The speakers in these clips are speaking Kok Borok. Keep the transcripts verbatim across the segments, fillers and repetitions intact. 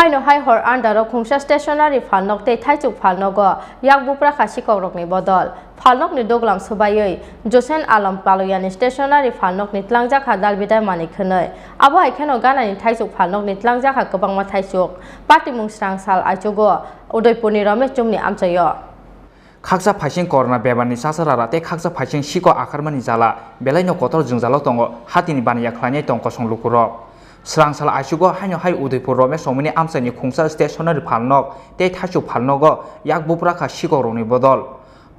Haino hai hor andaro khungsa stationary phalnok tei thaichuk phalnogo yak bupra kha sikokrokni bodol. Phalnokni duglam swbaiwi Josen Alom Paloyani stationary phalnokni tlangjak kha dalbidal manwi khwnwi. Abo hai kheno ganani thaichuk phalnokni tlangjak kha kwbangma thaichuk. Patimung srang sal aichugo Udaipurni Romesh Chumni amchaio. Khaksa phaising corona bebarni chasarara tei khaksa phaising siko akarmani jala belaino kotor jwngjalo tongo, hatini baniya khlainai tong kosong lukurok. Srang sal aichugo haino hai Udaipur Romesh Chumni amchaini khungsa stationary phalnok tei thaichuk phalnogo yak bupra kha sikokrokni bodol.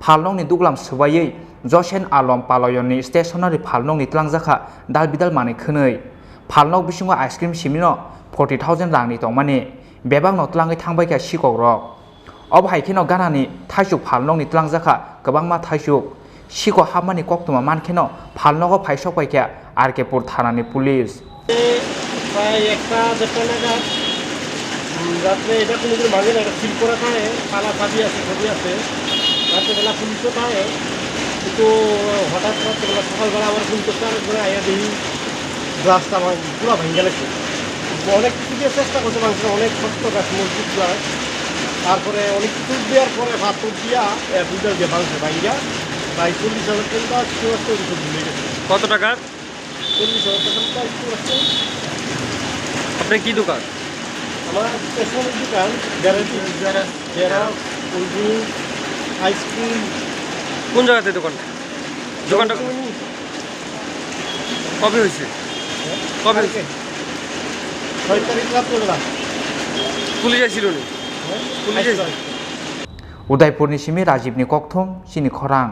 Phalnokni duglam swbaiwi Josen Alom Paloyonni stationary phalnokni tlangjak kha dalbidal manwi khwnwi. Phalnok bisingo ice cream simino forty thousand rangni tongmani, bebakno tlangwi thangbai kha sikokrok. Obo hai kheno ganani thaichuk phalnokni tlangjak kha kwbangma thaichuk. Siko hapmani koktwma man kheno phalnogo phaisok pai kha R K pur thanani police. প্রায় একটা দেড়টা নাগাদ, উম, রাত্রে এটা কোনো দিন ভাঙে না, এটা সিল করা থাকে, তালা চাবি আছে, সবই আছে। রাত্রেবেলা পুলিশও থাকে, কিন্তু হঠাৎ রাত্রেবেলা সকালবেলা আবার ফোন করছে, আরেকবার আইয়া দেখি গ্লাসটা ভাঙ-, পুরা ভাঙে গেছে। অনেক কিছু দিয়ে চেষ্টা করছে ভাঙছে, অনেক শক্ত গাছ, মজবুত গাছ। তারপরে অনেক কিছু দেওয়ার পরে, পাথর দিয়া, এ, বুঝা দিয়ে ভাঙছে, ভাঙিয়া প্রায় চল্লিশ হাজার টাকা, চুয়াত্তর কিছু ভুলে গেছে। কত টাকার? চল্লিশ হাজার টাকা মতো আসতে পারছে। আপনার কি দোকান? আমার স্টেশনারি দোকান, garage, garage, cold drink, ice cream. কোন জায়গাতে দোকানটা? দোকানটা জনকর্মী। কবে হয়েছে? হ্যাঁ? কবে হয়েছে? কালকে। ছয় তারিখ রাত্রেবেলা। পুলিশ আসছিল নি? হ্যাঁ? পুলিশ আসছিল। Udaipurni simi Rajibni kokthum chini khorang.